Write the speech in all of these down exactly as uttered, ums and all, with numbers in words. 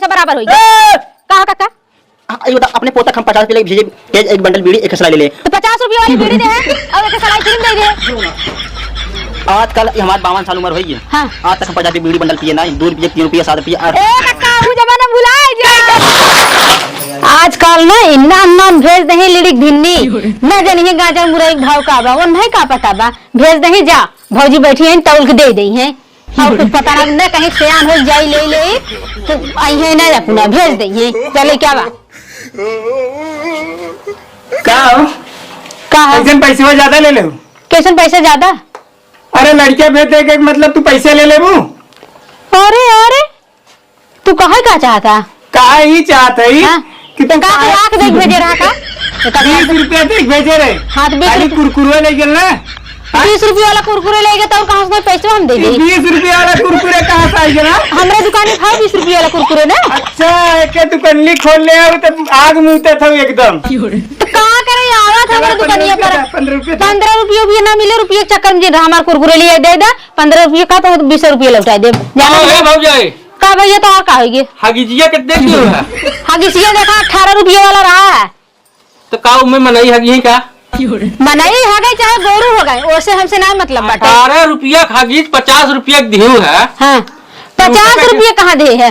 बराबर होई। ए! का हो काका? हाँ, ये बता, अपने पोता के हम पचास रुपया लेके भेजे, के एक बंडल बीड़ी, एक सलाई ले ले। तो पचास रुपया वाली बीड़ी दे है और एक सलाई फिल्म दे दे। आजकल ये हमार बावन साल उम्र होई है। हाँ। आज तक हम पचास रुपया बीड़ी बंडल पिए ना, दो रुपया, तीन रुपया, सात रुपया, आठ। ए काका, वो जमाना भुलाए जा। आजकल ना इन्ना नाम भेज दे हैं लिड़िक भिन्नी। न जानिए गांजा मुरई के भाव का बा, वो नहीं का पता बा। भेज दे हैं जा, भौजी बैठी हैं, तौल के दे दे हैं। और कुछ पता ना, न कहीं सयान हो जाई ले ले, तो आई है ना अपना, भेज दे हैं। चले क्या बा? का हो? का है? कैसन पैसे ज्यादा ले लेहू? कैसन पैसे ज्यादा? अरे लड़किया भेज दे के मतलब तू पैसे ले लेबू? अरे, अरे, तू कहे का चाहता? का ही चाहत है हाँ? कि तू का का लाख देख भेजे रहा का? तो तब बीस रुपया देख भेजे रहे। हाँ, तो बीस खाली रुपया। कुरकुरे ले गेल ना? बीस रुपया वाला कुरकुरे ले गए तो और कहाँ से पैसे हम दे दे? बीस रुपया वाला कुरकुरे कहाँ से आई गेल ना? हमरे दुकान में खाओ बीस रुपया वाला कुरकुरे ना। अच्छा, एक दुकान खोल ले आओ तो आग मुँहते था एकदम। तो का करे, आवा था हमारे चला, दुकानिया पर। पन्द्रह रुपया दे, पन्द्रह रुपया दे। पन्द्रह रुपया भी ना मिले, रुपये के चक्कर में जिन रहा, हमार कुरकुरे लिए दे दे, पन्द्रह रुपया का तो बीस रुपया लौटा दे। जाना आओ, है? ए भौजाई। का भैया, तो और का होइगे? हगिजिया कितने की हुआ? हगिजिया देखा, अठारह रुपया वाला रहा है। तो का उम्मे मनई हगी का? मनई हगे चाहे गोरू हगे, ओसे हमसे ना मतलब बाटे। अठारह रुपया के हगीज पचास रुपया के दिहू है। हाँ, पचास रुपया कहाँ दे है?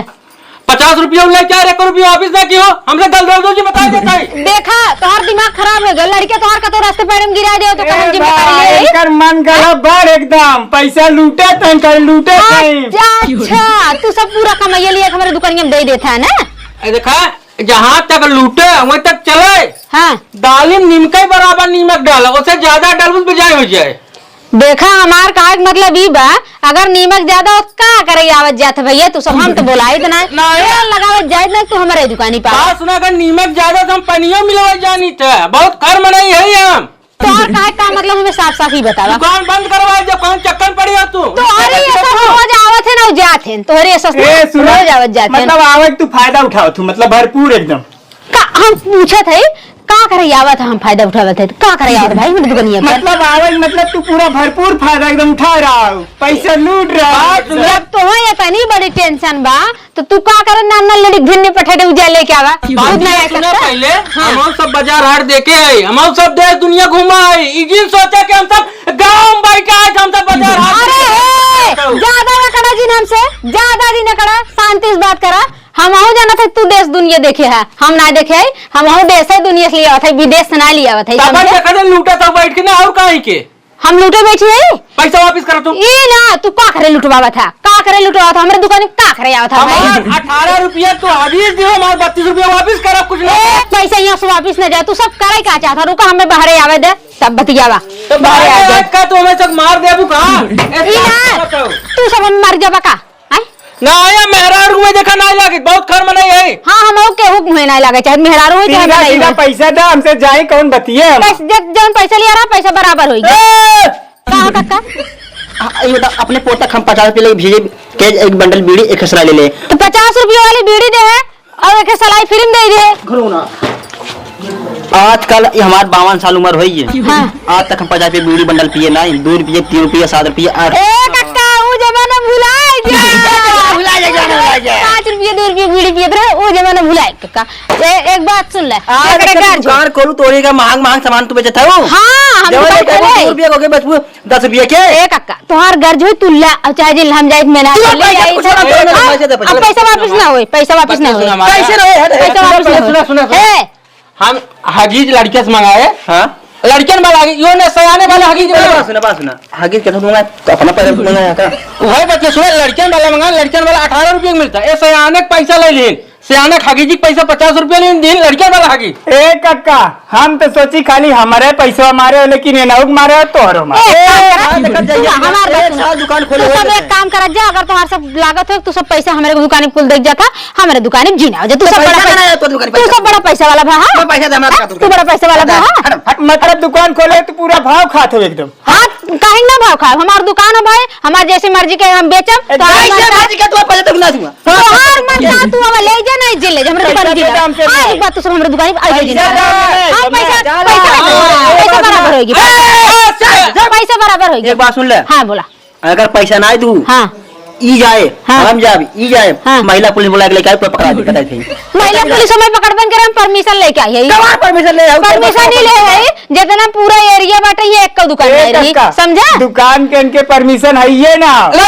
पचास रुपया उल्ले क्या, एक रुपया वापिस ना कियो, हमसे दल दल दो जी बता देता है। देखा, तोहार दिमाग खराब हो गया, लड़के तोहार का तो रास्ते पैर में गिरा दे, तो ए कहन जिम्मेदारी भाई, ले। इनकर मन गलत बार एकदम, पैसा लूटे तो इनकर लूटे नहीं। अच्छा, अच्छा, तू सब पूरा कमाइए लिए हमारे दुकानिया में दे देता है ना? ए देखा, जहाँ तक लूटे, वहीं तक चले। हाँ। दालिम निमका ही बराबर नीमक डाला, उसे ज्यादा डालबू तो बेजाय हो जाए। देखा, हमार कहे के मतलब ई बा, अगर नीमक ज्यादा हो, का करे आवत जात है भैया? तू सब हम तो बोलाई देना। नहीं। तेल लगावत जाए ना, तू हमारे दुकानी पर। बात सुना, अगर नीमक ज्यादा तो हम पनियो मिलवा जानी थे, बहुत खर मनई है हम। तोहर कहे का मतलब हमें साफ साफ ही बतावा। दुकान बंद करवा, जब कौन चक्कर पड़ी हो तू? तोहरे ये सब रोज आवत है ना, जात है, तोहरे ये सब ए, सुना, रोज आवत जात है। मतलब आवे के तू फायदा उठावत हूँ, मतलब भरपूर एकदम। का हम पूछत है, का करे आवत है, हम फायदा उठावत है, का करे आवत भाई, हमरे दुकानिया पर? मतलब आवे के मतलब तू पूरा भरपूर फायदा एकदम उठा रहा हो, पैसा लूट रहा हो। बात सुन। जब तोहे इतनी बड़ी tension बा, तो तू का करे नाना लड़िक भिन्नी पठे दे उजा लेके आवा? बात दूध ना सुना आया पहले, हाँ। हम सब बाजार हाट देखे है, हम सब देश दुनिया घूमा है, ई जिन सोचा कि हम सब गाँव में बैठा है, हम सब बाजार हाट अरे देखे है। हे, ज्यादा ना करा जिन हमसे, ज्यादा जिन करा, शांति से बात करा। हम अहू जानत है तू देश दुनिया देखे है, हम ना देखे है, हम अहू देश है दुनिया से लिया आवत है, विदेश से ना लिया आवत है, तब समझे? देखा दे लूटा तब बैठ के ना और काहे के? हम लूटे बैठी है? पैसा वापिस करा तू। ई ना, तू का करे लुटवावत है? का करे लुटवावत है? हमरे दुकान में का करे आवत है भाई? हमार अठारह रुपया तू हगीज दियो, हमार बत्तीस रुपया वापिस करा, कुछ ना ए, करा। पैसा यहाँ से वापिस ना जाए, तू सब करे का चाहत है? रुका, हमें बाहरे आवे दे, तब बतियावा। तो बाहरे बाहरे आ जा। आज का तू हमें सब मार देबू का? ई ना, बताओ। तू सब हम मर जाबा का? आय? ना आया, मेहरारू में देखा ना लागे, बहुत खर मनई है। हाँ, हम ओके हुक मुहे ना लागे, चाहे मेहरारू हो, चाहे सीधा, मनई सीधा हो। पैसा दा, हमसे जाए कौन बतिये हम। पैस-, जे-, जौन पैसा लिया रहा, पैसा बराबर होई। ए! का हो काका? हाँ, ये बता, अपने पोता के हम पचास रुपया लेके भेजे, के एक बंडल बीड़ी, एक खसरा ले ले। तो पचास रुपया वाली बीड़ी दे है और एक सलाई फिल्म दे दे। घरो ना। आजकल ये हमार बावन साल उम्र होई है। हाँ। आज तक हम पचास रुपया बीड़ी बंडल पिए ना, दो रुपया, तीन रुपया, सात रुपया, आठ। ए काका, वो जमाना भुलाए जा। भुला जा, जमाना भुला जा। पाँच रुपया, दो रुपया बीड़ी पियत रहे, वो जमाना भुलाए काका। ए, एक बात सुन ले। आज एकरे तक घर छोड़। दुकान खोलू, तोरे का महंग महंग सामान तू बेचत हऊ। हाँ, हम जवन दुकान एक खोले। दो रुपया को के बेचबू, दस रुपया के? ए काका, तोहार गर्ज होई, तू ला, अब चाहे जिन हम जाए, मैं ना तू ले पैसा आई कुछ सब। ना, तू ना, हाँ, पैसा दे, पैसा अब दे। पैसा वापस ना होई, पैसा वापस ना होई। सुना, हमारा पैसे रहे, हट, पैसा हट, वापस ना सुना, होई। सुना, सुना। ए! हम हगीज लड़के से मंगाए। हाँ। लड़कियन वाला हगीज, यो ने सयाने वाला हगीज सुना, ना। सुना, बात सुना। हगीज के तो मंगाए, तो अपना पैसा से मंगाया का? वही बच्चे सुना, लड़कियन वाला मंगा, लड़कियन वाला अठारह रुपये में मिलता है। ए सयाने के पैसा ले लीन। सयाने के हगीजी के पैसा पचास रुपया लेन दिन, लड़कियन वाला हगीज। ए कक्का, हम तो सोची खाली हमारे पैसवा मारे हो, लेकिन ये नहुक मारे हो, तोहरो मारे। ए, ए, काम करा, हाँ, देखा तू जाइए। हमार बात एक सुन। साल दुकान खोले तू हुए सब एक लेते। काम करा जा, अगर तुम्हारे सब लागत हो, तू सब पैसा हमारे दुकान में कुल देख जाता, हमारे दुकान में जीना हो जा। तू तो सब पैसा बड़ा ना पैसा, है, तो दुकान तू पैसा। सब बड़ा पैसा वाला भा, हाँ? मैं पैसा दे, हमारे हाँ? दुकान। तू बड़ा पैसा वाला भा, हाँ? हट, हट, हट। मतलब दुकान खोले तो पूरा भाव खात हो एकदम। हाँ, काहे ना भाव खाब? हमार दुकान है भाई, हमार जैसे मर्जी के हम बेचब, ए, तो हमार जैसे मर्जी के तू पैसा तक ना दूंगा। तोहार मन ना तू अब ले जा, नहीं जे ले जा, हमरे दुकान पैसा की दे ना। दाम से हाँ, नहीं। एक बात तू सब हमरे दुकान पे आई पैसा जा। दे ना। हाँ, पैसा, जा, पैसा जा। बराबर, हाँ, पैसा बराबर होगी। ए, ए, ए, पैसा बराबर होगी। एक बात सुन ले। हाँ, बोला। अगर पैसा ना दू, हाँ। ई जाए, हाँ। हम जाब, ई जाए, हाँ। महिला पुलिस बुला के लेके आए, कोई पकड़ा दे, पकड़ा दे। महिला पुलिस हमें पकड़बन करे, हम परमिशन लेके आई है। कहाँ परमिशन ले आऊ? परमिशन ही ले है, जितना पूरा एरिया बाटे, ये एक दुकान ए, नहीं रही, कक्का, समझा? दुकान के इनके परमिशन है ये ना। अरे,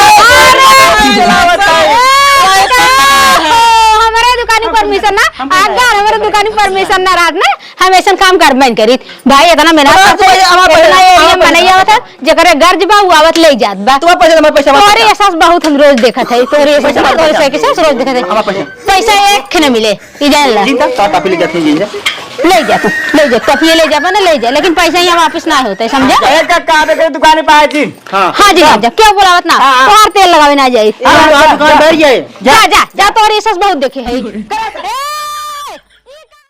चलावत है। ए, कक्का, हमारे दुकान की परमिशन ना, हमारे दुकान की परमिशन ना रहत ना, हम ऐसन काम करबे नहीं करीत। भाई, इतना मेहनत हमारे करते, पैसा, हमारे इतना पैसा, एरिया हमारे में नहीं पैसा। आवत है, जेकरे गर्ज बा, उ आवत ले जात बा। तुम्हारे पैसा, हमारे पैसा, हमारे तोहरे पैसा। एहसास बहुत हम रोज देखत है, तोहरे एहसास पैसा, बहुत पैसा। एहसास रोज देखत है। हमारे पैसा। पैसा एक न मिले, ई जान ला। जिंदा, तो आप ही ले जाते हैं, जिंदा। ले जा तू, ले जा, तू अपने ले जा, मने ले जा, लेकिन पैसा यहाँ वापस ना होते, समझा? ए, का, का, का, दुकान पे आए थी? हाँ। हाँ जी, हाँ, जा, क्यों बुलावत ना? हाँ, हाँ। तोहार तेल लगावे ना जाई। हाँ, हाँ, दुकान बैठ जाए। जा, जा, जा, तोहरे एहसास बहुत देखे है।